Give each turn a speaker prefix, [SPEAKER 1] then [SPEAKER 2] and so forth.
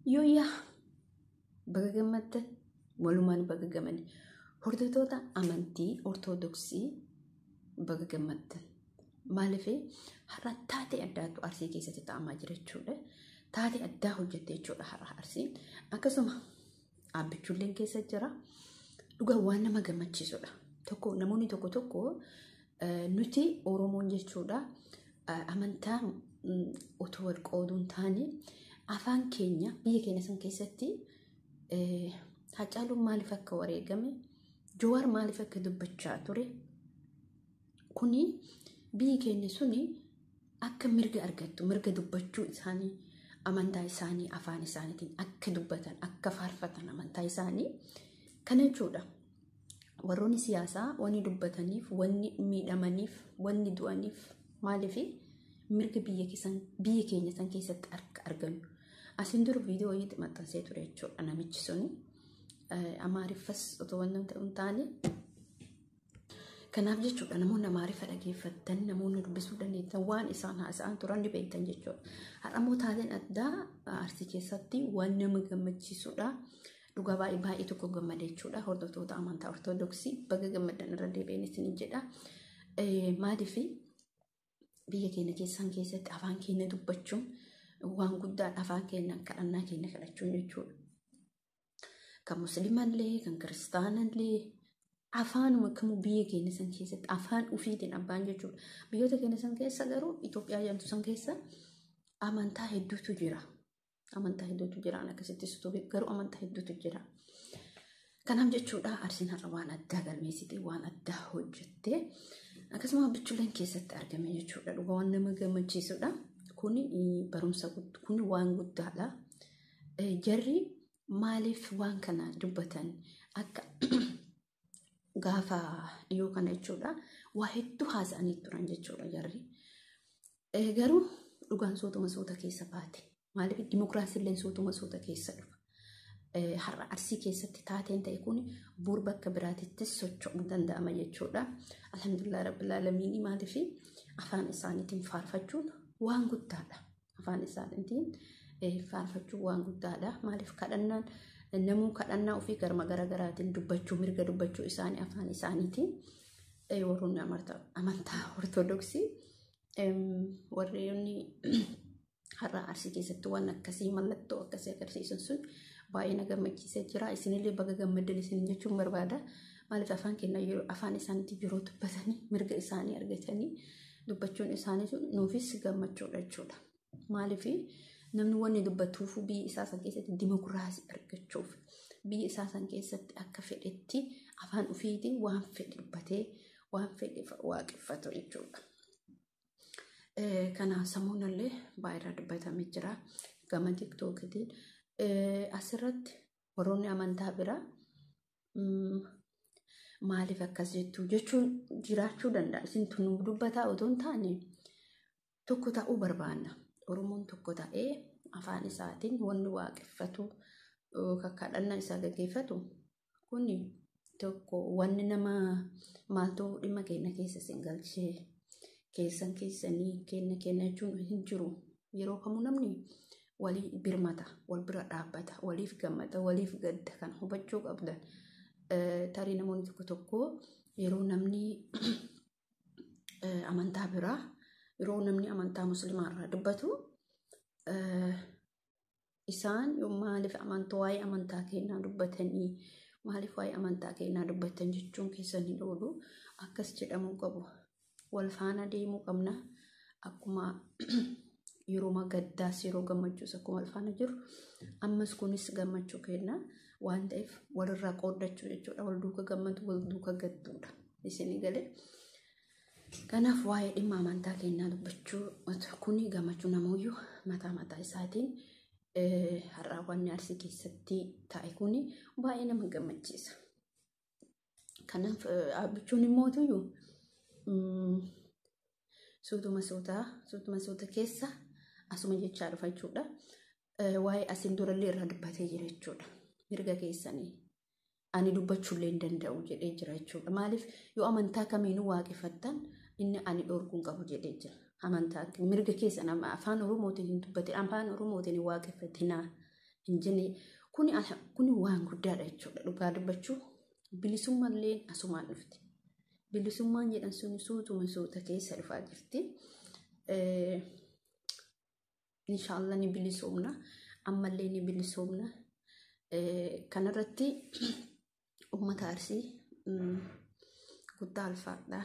[SPEAKER 1] Yooyyaa, baga gammaddan, walumaan baga gammanne. Hordoftoota amantii Ortodoksii, baga gammaddan. Maaliif? Har'a taatee addaatu Arsii keessatti ta'amaa jira jechuudha. Taatee addaa hojjette jechuudha har'a Arsiin. Akkasuma dhaabbichulleen keessa jira. Dhugaa waan nama gammachiisudha. Tokko namoonni tokko tokko nuti Oromoon jechuudha amantaa otoo wal qooduu hin taane afaan keenya biyya keenya san keessatti Hacaaluun maaliif akka wareegame, Jawaar maaliif akka dubbachaa ture, kuni biyyi keenya suni akka mirga argattu, mirga dubbachuu isaanii, amantaa isaanii afaan isaaniitiin akka dubbatan, akka faarfatan amantaa isaanii kana jechuudha. Warroonni siyaasaa wanni dubbataniif, wanni miidhamaniif, wanni du'aniif maaliif? Mirga biyya keenya san keessatti akka argannu. Asiin dura viidiyoo wayiitti maxxansee ture jechuudha namichi suni. Amaariffas otoo wanni hin taane. Kanaaf jechuudha namoonni Amaariffa dhageeffattan, namoonni dubbisuu dandeettan, waan isaan haasa'an turan ni beektan jechuudha. Har'ammoo taateen addaa Arsii keessatti waan nama gammachiisudha. Dhugaa baay'ee baay'ee tokko gammade jechuudha. Hordoftoota amantaa Ortodoksii, baga gammaddan irra deebi'een isin jedha. Maaliif? Biyya keenya keessan keessatti afaan keenya dubbachuun waan guddaadha. Afaan keenya kadhannaa keenya kadhachuun jechuudha. Kan Musliimallee, kan Kiristaanallee, afaanuma kamuu biyya keenya san keessatti afaan ofiitiin abbaan jechuudha. Biyyoota keenya san keessa garuu, Itoophiyaa jedhamtu san keessa amantaa hedduutu jira. Amantaa hedduutu jira. Akkasitti garuu amantaa hedduutu jira. Kanaaf jechuudha Arsiin har'a waan addaa galmeessite, waan addaa hojjette, akkasuma bichuleen keessatti argame jechuudha. Dhugaa waan nama gammachiisudha. Kuni barumsa, kuni waan guddaadha. Jarri maaliif waan kana dubbatan? Akka gaafa dhiyoo kana jechuudha waa hedduu haasa'anii turan jechuudha jarri. Garuu dhugaan sootuma soota keessa baate. Maaliif? Dimokiraasiillee sootuma soota keessa dhufa. Har'a Arsii keessatti taateen ta'e kun bor bakka biraatittis socho'uu danda'ama jechuudha. Alhamdulillah rabbil aalamiin. Maaliif? Afaan isaaniitiin faarfachuun waan guddaadha. Afaan isaaniitiin faarfachuun waan guddaadha. Maaliif? Kadhannaan namuu kadhannaa ofii garma garaagaraatiin dubbachuu, mirga dubbachuu isaanii afaan isaaniitiin, warroonni amantaa Ortodoksii, warreen har'a Arsii keessatti waan akkasii, mallattoo akkasii agarsiisan sun baay'ee na gammachiisee jira. Isinillee baga gammaddan isin jechuun barbaada. Maaliif? Afaan keenya yeroo afaan isaaniitti yeroo dubbatanii mirga isaanii argatanii dubbachuun isaanii sun nuufis gammachuudha jechuudha. Maaliif? Namni wanni dubbatuuf biyya isaa san keessatti dimokiraasii argachuuf, biyya isaa san keessatti akka fedhetti afaan ofiitiin waan fedhe dubbatee waan fedhe waaqeffatu jechuudha. Kanaaf sammuun illee baay'ee dubbatamee jira gama TikTokitiin. Asirratti warroonni amantaa biraa maaliif akkas jettu jechuun jiraachuu danda'a. Isin tun dubbataa otoo hin taane tokko ta'uu barbaanna. Oromoon tokko ta'ee afaan isaatiin wanni waaqeffatu, kadhannaa isaa gaggeeffatu kuni tokko. Wanni nama maaltu dhimma keenya keessa isin galchee? Keessan keessanii, kenna kenna jechuun hin jiru. Yeroo kamuu namni walii birmata, wal bira dhaabbata, waliif gammada, waliif gadda kan hubachuu qabdan. Tarii namoonni tokko tokko yeroo namni amantaa biraa, yeroo namni amantaa Musliimaa irraa dubbatu, isaan maaliif amantaa, waa'ee amantaa keenyaa dubbatanii, maaliif waa'ee amantaa keenyaa dubbatan jechuun keessan hin oolu. Akkas jedhamuu qabu. Wal faana deemuu qabna. Akkuma yeroo gaddaas yeroo gammachuus akkuma wal faana jiru, ammas kunis gammachuu kenna waan ta'eef walirraa qooddachuu jechuudha. Wal duuka gammadu, wal duuka gadduudha. Isinii galee. Kanaaf waa'ee dhimma amantaa keenyaa dubbachuu kuni gammachuu namuyyuu mataa mataa isaatiin har'aa wanni Arsii keessatti ta'e kuni baay'ee nama gammachiisa. Kanaaf dhaabbachuun immoo tuyyuu suutuma suutaa suutuma suuta keessa asuma jechaa dhufa jechuudha. Waa'ee asiin durallee irraa dubbatee jira jechuudha. Mirga keessanii ani dubbachuullee hin danda'u jedhee jira jechuudha. Maaliif? Yoo amantaa kamiinuu waaqeffattan inni ani dhorkuu hin qabu jedhee jira. Amantaa mirga keessan afaan Oromootiin hin dubbatin, afaan Oromootiin hin waaqeffatinaa. Hin jenne. Kuni waan guddaadha jechuudha. Dhugaa dubbachuu bilisummaallee asumaan dhufti. Bilisummaan jedhan sun suutuma suuta keessa dhufaa jirti. Inshaallah ni bilisoomna. Ammallee ni bilisoomna. Kanarratti uummata Arsii guddaa alfaadha.